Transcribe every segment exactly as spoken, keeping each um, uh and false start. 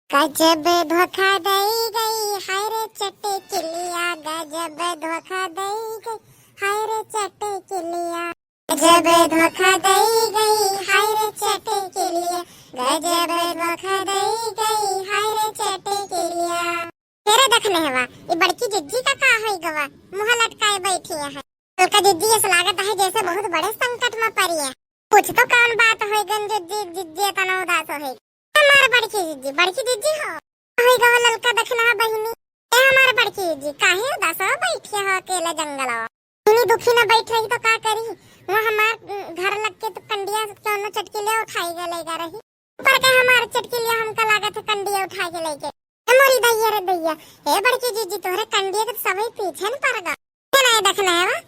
गजब धोखा दई गई, हाय रे चटकिलिया, गजब धोखा दई गई, हाय रे चटकिलिया। गजब धोखा दई गई, हाय रे चटकिलिया, गजब धोखा दई गई, हाय रे चटकिलिया। तेरे देखने हवा, ई बड़की जिज्जी का का होई गवा, मुँह लटकाए बैठी है। ललका जिज्जी ऐसा लागत है जैसे बहुत बड़े संकट में पड़ी है। कुछ तो कौन बात होई गन जिज्जी, जिज्जी इतना उदास होई। हमार बड़की जिज्जी, बड़की जिज्जी हो। होई गवा ललका देखने हवा बहिनी। ए हमार बड़की जिज्जी, काहे उदास हो बैठी हो अकेले जंगल हो? इतनी दुखी ना बैठ रही तो का करी? वहाँ हमार, उम, घर लग के तो कंडिया कौनो चटकिलिया उठाई के लेगा रही। पर के हमार चटकिलिया हमका लागत है कंडिया उठा के लेके। ए मोरी दैया रे दैया, ए बड़की जिज्जी तोहरे कंडिया के तो सभी पीछे न पड़ गा। ये नहीं देखने है वा?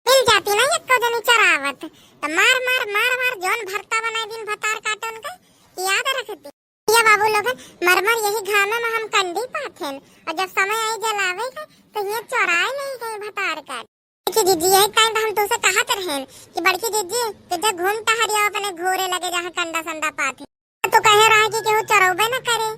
मिल जाती ना एको जनी चरावत, तो मार मार मार मार जौन भरता बनाए दिन भतार काटन के याद रखती। ये बाबू लोगन, मर मर यही घामे में हम कंडी पाथेन, और जब समय आई जलावे के, तो ये चोराए नहीं गई भतार काट। बड़की जिज्जी, यही टाइम पे हम तुमसे कहत रहेन कि बड़की जिज्जी, तू जा घूम टहरिया अपने घोरे लगे जहाँ कंडा संडा पाथे। तो तू कहे रहा कि केहू चरौबे न करे।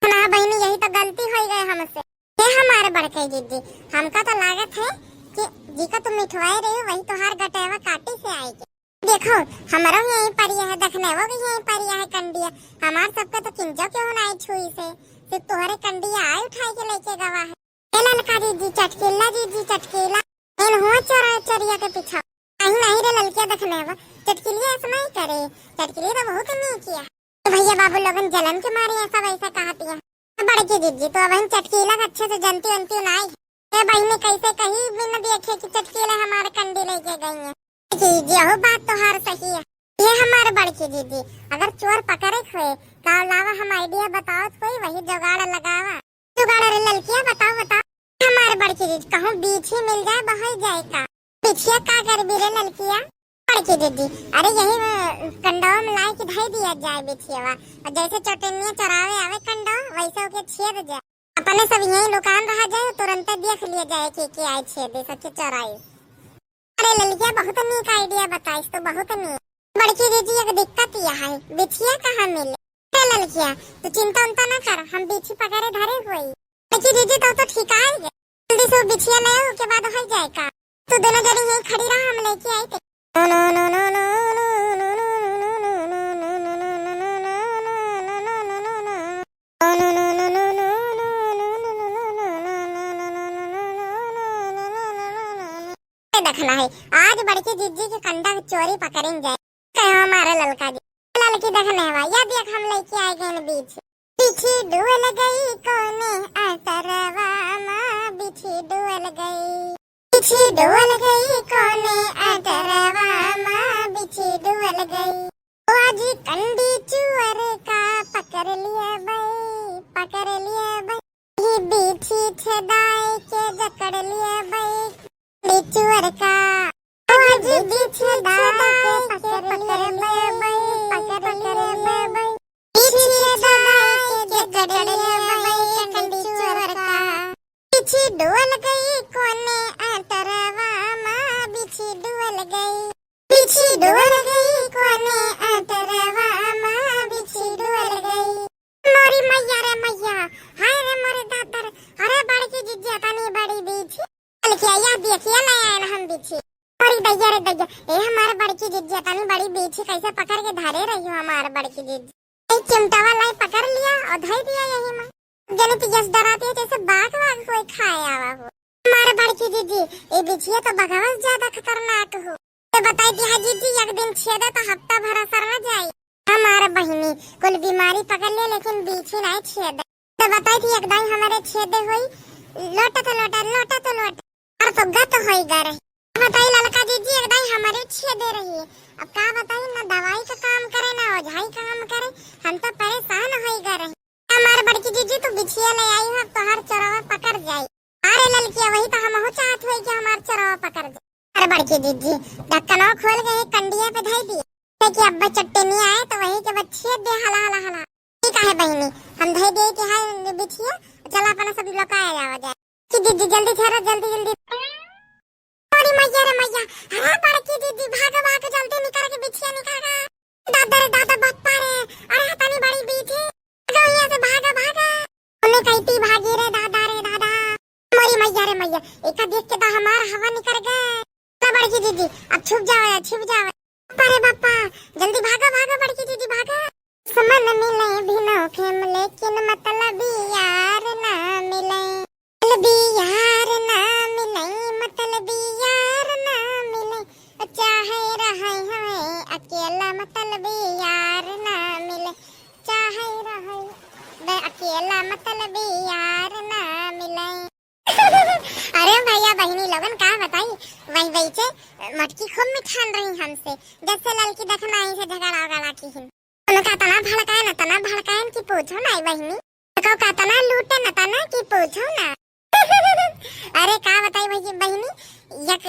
ना बहिनी, यही तो गलती होई गए हमसे। हे हमारे बड़की जिज्जी, हमका तो लागत है कि जिका तुम मिठवाए रही हो, वही तोहार गटेवा काटी से आएगी। देखो, हमरो यहीं पड़ी है, देखने वो भी यहीं पड़ी है कंडिया। हमार सबके तो किंजो केहू नहीं छुई से, सिर्फ तोहरे कंडिया आए उठाए के लेके गवा है। ए ललका जिज्जी चटकीला, जिज्जी चटकीला, इन हुआ चोरा चोरिया के पीछा। नहीं, नहीं रे ललकिया, देखने वो चटकीलिया ऐसा नहीं करे, चटकीली तो बहुत नीक है। ए भैया बाबू लोगन जलन के मारे ऐसा वैसा कहती है। बड़की जिज्जी तो अब हम चटकीला के अच्छे से जनती वनती नहीं है। ए बहिनी कैसे कहीं भी न देखे कि चटकीला हमारे कंडी लेके गई है। जिज्जी, यहो बात तोहार सही है। ये हमार बड़की जिज्जी, अगर चोर पकड़े के होए, तो लावा हम idea बतावत होई, वही जुगाड़ लगावा। जुगाड़ रे ललकिया, बताओ, बताओ। हमार बड़की जिज्जी, कहूँ बीछी मिल जाए, बहई जाए का? बिछिया का करबी रे ललकिया? बड़की जिज्जी, अरे यही, अ, कंडवा में लाई के धई दिया जाए बिछियावा, और जैसे चौटनिया चरावे आवे कंडवा, वैसे ओके छेद जाए। अपने सब यहीं लुकान रहा जाए, तुरंते देख लिया जाए कि, कि आए छेदे, सच्चे चोराई। अरे ललकिया, बहुत नीक idea बताइस तो, बहुत नीक। बड़की जिज्जी, एक दिक्कत यह है, बिछिया कहाँ मिले? अरे ललकिया, तू चिंता उंता ना कर, हम बिछी पकड़े धरे होई। बड़की जिज्जी, तो, तो ठीक आए गे। जल्दी से वो बिछिया ले आओ, के बाद हो जाए का। तू दोनों जनी यहीं खड़ी रहा, हम लेके आई ते। देखना है, आज बड़की जिज्जी के कंडा के चोरी पकड़िन जाए। कहे हमारे ललका जी, ललकी देखने हवा, या देख हम लेके आए गए बीछी। बिछी डुअल गई कोने अटरवा मा, बिछी डुअल गई। बिछी डुअल गई कोने अटरवा मा, बिछी डुअल गई। ओ आज कंडी चुअर का पकड़ लिया बई, पकड़ लिया बई। ही बिछी छेदाए के जकड़ लिया बई। बिछुअर का। आज बिछुअर का पकड़ ले बई, पकड़ ले बई। बिछुअर का पकड़ ले बई, बिछुअर का। बिछी डुअल गई कोने अटरवा मा, बिछी डुअल गई। बिछी डुअल गई कोने अटरवा मा, बिछी डुअल गई। मोरी मैया रे मैया, हाय रे मोरे दातर, अरे बड़की जिज्जी तनी बड़ी बिछी। ललकिया, या देखिया, ले आए ना हम बिछी। अरे दैया रे दैया, ए हमार बड़की जिज्जी तनी बड़ी बिछी कैसे पकड़ के धरे रही हो हमार बड़की जिज्जी। ए चिमटावा लाई पकड़ लिया और धई दिया यही में। जने तो यस डराती है जैसे बाघ वाघ कोई खाए आवा हो। हमार बड़की जिज्जी, ए बिछिया तो बघवा से ज्यादा खतरनाक हो। तो बताई थी, हाँ जिज्जी, एक दिन छेदे तो हफ्ता भर असर न जाई। हमार बहिनी, कुल बीमारी पकड़ ले लेकिन बिछी नहीं छेदे। तो बताई थी, एक दाई हमारे छेदे होई, लोटा तो लोटा, लोटा तो लोटा, और तो गत होई गा रही। बताई ललका जिज्जी, एक दाई हमारे छेदे रही। अब का बताई, ना दवाई का काम करे, ना ओझाई काम करे, हम तो परेशान होई गा रही। हमार बड़की जिज्जी, तू बिछिया ले आई हो, अब तोहार चोरवा पकड़ जाई। अरे ललकिया, वही तो हमहू चाहत होई कि हमार चोरवा पकड़ जाई। अरे बड़की जिज्जी, ढक्कनवा खोल के एक कंडिया पे धई दिए। देखिए, अब्बा चट्टेनी आए तो वही के बाद छेद दे हला, हला, हला। ठीक है बहिनी, हम धई दे के है बिछिया, चला अपना सब लोग आया जावा जाए। कि जिज्जी जल्दी ठहरो, जल्दी, जल्दी। अरे मैया रे मैया, अरे बड़की जिज्जी, भागो, भागो, जल्दी निकल के बिछिया निकल के। दादा रे दादा, बप्पा रे, अरे तनी बड़ी बिछी। भागो यहाँ से, अरे मैया, एका देख के तो हमार हवा निकर गए। चलो बड़की दीदी, अब छुप जाओ यार, छुप जाओ। अरे बापा, जल्दी भागो, भागो बड़की दीदी, भागो। दुश्मन मिले भी नोखे, लेकिन मतलबी यार ना मिले। मतलबी यार ना मिले, मतलबी यार ना मिले। चाहे रहे हमें अकेला, मतलबी यार ना मिले। चाहे रहे बे अकेला, मतलबी यार ना मिले। अरे भैया बहिनी लोगन का बताई, वही वही से मोटकी खूब मिठान रही हमसे, जब से ललकी देखना ही से झगड़ा उगड़ा की हिन। उनका तना भड़काए न, तना भड़काए न कि पूछो ना बहिनी। उनको का तना लूटे न तना कि पूछो ना। अरे का बताई भैया बहिनी, एक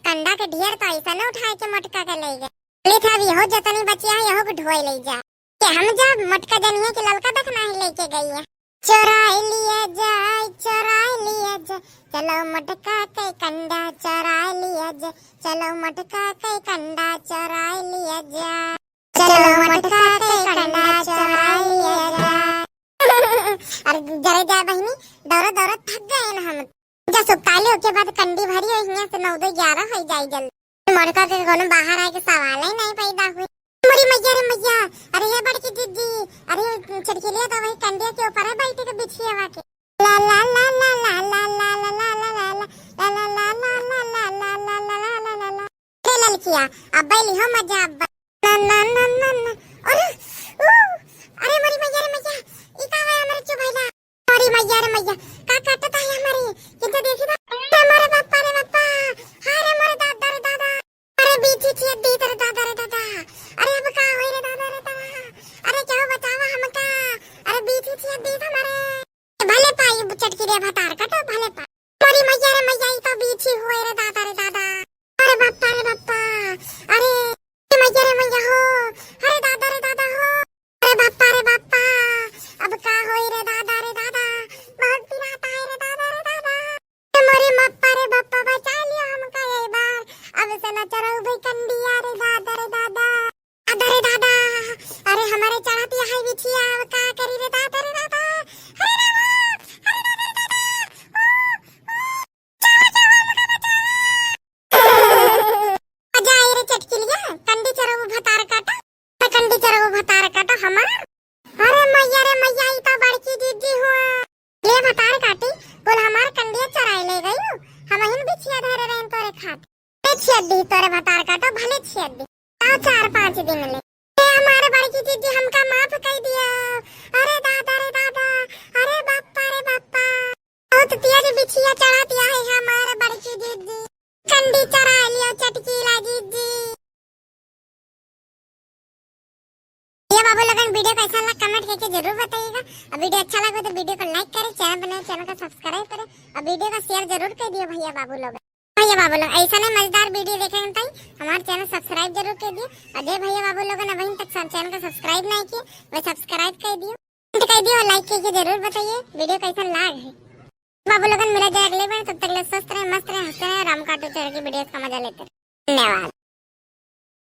कंडा के ढेर तो ऐसा न उठाए के मोटका के ले गए। बोले था, अब यहो जतनी बचिया है, यहो के ढोए ले जा। कि हम जब मोटका जनिए कि ललका देखना ही लेके गई है। चोराए लिया जाए, चोराए लिया जाए, चलो मोटका के कंडा चोराए लिया जाए, चलो मोटका के कंडा चोराए लिया जाए, चलो मोटका के कंडा चोराए लिया जाए। अरे जरे जाए बहिनी, दौड़त दौड़त थक गए ना हम। जा सुपताली ओके बाद कंडी भरी हो, हियां से नौ दो ग्यारह हो जाई जल्दी। मोटका के कोनो बाहर आए के सवाल ही नहीं पैदा हुई। मोरी मैया रे मैया, अरे ये बड़की दीदी, अरे ये छटकिलिया तो वही कंडिया के ऊपर है बैठे के बिछिया के। ला ला ला ला। हे ललकिया, अब बैली हो मजा अब। ना ना ना ना ना। अरे ऊ, अरे मोरी मैया रे मैया, ई का है हमरे चुभैला? अरे मैया रे मैया, का काटत है हमारे? किंतु देखी ना, अरे मोरे बापा रे बापा, हाय रे मोरे दादा रे दादा, अरे बीछी छियत दीत रे दादा रे दादा, अरे अब का होई रे दादा रे दादा, अरे केहू बचावा हमका, अरे बीछी छियत दीत हमारे। भले पाई चटकी रे भतार काटो, भले पाई। अरे मैया रे मैया, ई तो बीछी होए रे दादा रे दादा, अरे बापा रे बापा, अरे मैया रे मैया हो, अरे दादा रे दादा हो, अरे बापा रे बापा, अब का होई रे दादा रे दादा, बहुत पिरात आए रे दादा रे दादा। अरे मोरे बापा रे बापा, बचा लियो हमका ये बार, अब से न चरऊ भाई कंडिया रे दादा रे दादा, दादा रे दादा, अरे हमारे चढ़त यहाँ बिछिया, अब का करी रे दादा रे दादा, अरे रामा, अरे दादा रे दादा, ओ, ओ। जाए रे चटकिलिया, कंडी चरऊ भतार काटा, कंडी चरऊ भतार काटा हमार। अरे मैया रे मैया, ई तो बड़की दीदी हुआ। ले भतार काटी, बोल हमार कंडिया चराए ले गई, हम हिन बिछिया धरे रहन तोरे खात। ए छियत दी तोरे भतार काटा, भले छियत दी। आओ चार पाँच दिन ले। ए हमारे बड़की दीदी हमका माफ कर दिया। अरे दादा रे दादा, अरे बापा रे बापा। बहुत तेज बिछिया चढ़त है हमार बड़की दीदी। कंडी चरा लियो चटकीला दीदी। ये बाबू लोगन वीडियो कैसा लगा कमेंट करके जरूर बताइएगा। और वीडियो अच्छा लगा तो वीडियो को लाइक करें, चैनल पर नए चैनल का सब्सक्राइब करें और वीडियो का शेयर जरूर कर दियो भैया बाबू लोग। भैया बाबू लोग ऐसा नहीं मजेदार वीडियो देखे के ताई हमारे चैनल सब्सक्राइब जरूर कर दियो। और जे भैया बाबू लोगन अभी तक चैनल का सब्सक्राइब नहीं किए वो सब्सक्राइब कर दियो। कमेंट कर दियो और लाइक करके जरूर बताइए वीडियो कैसन लाग है। बाबू लोगन मिला जाए अगले बार, तब तक ले स्वस्थ रहे, मस्त रहे, हंसते रहे, राम कार्टून चैनल की वीडियोस का मजा लेते रहे। धन्यवाद।